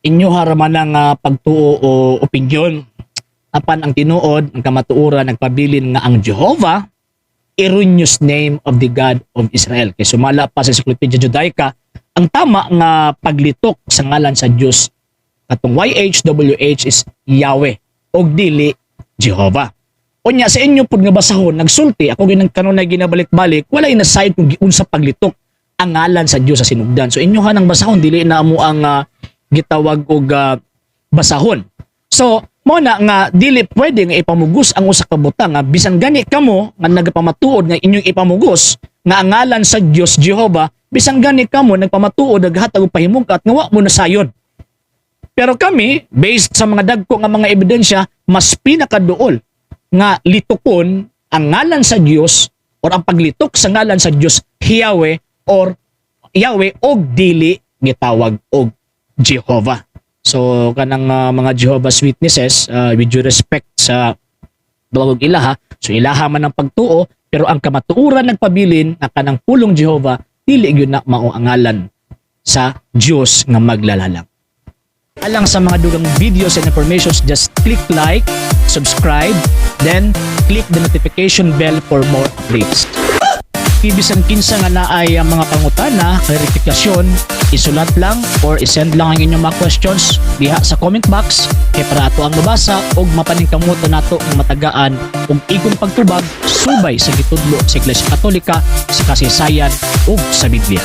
Inyo haraman ang pagtuo o opinion. Apan ang tinuod, ang kamatuoran nagpabilin nga ang Jehovah erroneous name of the God of Israel. Kay sumala pa sa Encyclopedia Judaica, ang tama nga paglitok sa ngalan sa Dios katong YHWH is Yahweh og dili Jehovah. Unya sa inyo pud nga basahon nagsulti ako ginang kanunay ginabalik-balik, walay nasayod kung giunsa paglitok ang ngalan sa Dios sa sinugdan. So inyo ang basahon, dili na mo ang gitawag og basahon. So mo na nga dili pwede nga ipamugos ang usa ka butang nga bisan gani kamo nga nagapamatuod nga inyong ipamugos nga ang ngalan sa Dios Jehovah, bisan gani kamo nagpamatuod, naghatag og pahimungkat nga wa mo nasayod. Pero kami, based sa mga dagko nga mga ebidensya, mas pinakaduol nga litukon ang ngalan sa Dios or ang paglitok sa ngalan sa Dios Yahweh or Yahweh og dili gitawag og Jehovah. So kanang mga Jehovah's Witnesses, with due respect sa bagong ilaha, so ilaha man ang pagtuo, pero ang kamatuoran nagpabilin nga kanang pulong Jehovah dili gyud na mao ang ngalan sa Dios nga maglalalang. Alang sa mga dugang videos and informations, just click like, subscribe, then click the notification bell for more updates. Bisan kinsa nga naay ang mga pangutana, klarifikasyon, isulat lang or isend lang ang inyong mga questions diha sa comment box kay para ato ang mabasa ug mapaningkamutan nato nga matagaan og igong pagtubag subay sa gitudlo sa Iglesia Katolika, sa kasaysayan ug sa Biblia.